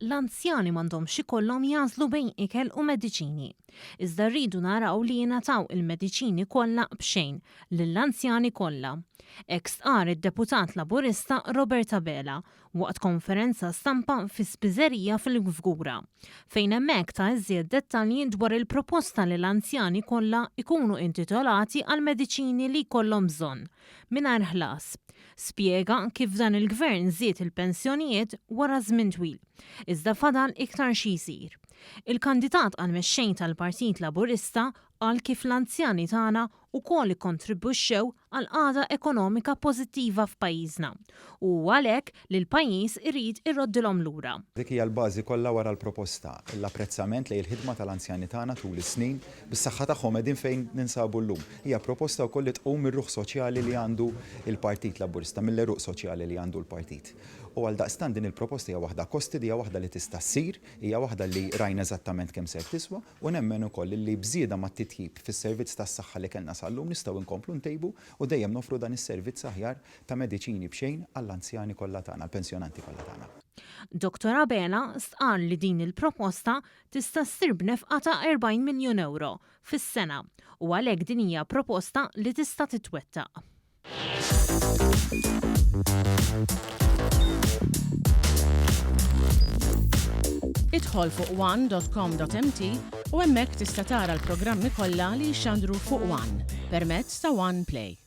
l-anzjani m'għandhomx ikollhom jagħżlu bejn ikel u mediċini. Iżda rridu naraw li jingħataw il-mediċini kollha b'xejn lill-anzjani kollha. Hekk stqarr id-Deputat Laburista Robert Abela waqt konferenza stampa fi spiżerija fil-Fgura, fejn hemmhekk ta iżjed dettalji dwar il-proposta li l-anzjani kollha jkunu intitolati għall-mediċini li jkollhom bżonn, mingħajr ħlas. Spjega kif dan il-Gvern żied il-pensjonijiet wara żmien twil, iżda fadal iktar xi jsir. Il-kandidat għall-mexxej tal-Partit Laburista qal kif l-anzjani tagħna wkoll ikkontribwixxew għal qagħda ekonomika pożittiva f'pajjiżna u huwa għalhekk li l-pajjiż irid iroddilhom lura. Dik hija l-bażi kollha wara l-proposta, l-apprezzament lejn il-ħidma tal-anzjani tagħna tul is-snin, bis-saħħa tagħhom qegħdin fejn ninsabu llum. Hija proposta wkoll li tqum mir-ruħ soċjali li għandu l-Partit Laburista, mill-għeruq soċjali li għandu l-partit. U għaldaqstant din il-proposta hija waħda costed, hija waħda li tista' ssir, hija waħda li rajna eżattament kemm ser tiswa, U nemmen ukoll li b'żieda mat-titjib fis-servizz tas-saħħa li kellna sal-lum nistgħu nkomplu ntejbu u dejjem noffru dan is-servizz aħjar ta' mediċini b'xejn għall-anzjani kollha tagħna, għall-pensjonanti kollha tagħna. Dottor Abela stqarr li din il-proposta tista' ssir b'nefqa ta' 40 miljun ewro fis-sena u għalhekk din hija proposta li tista' titwettaq. Idħol fuq one.com.mt u hemmhekk tista' tara l-programmi kollha li jixxandru fuq One permezz ta' One Play.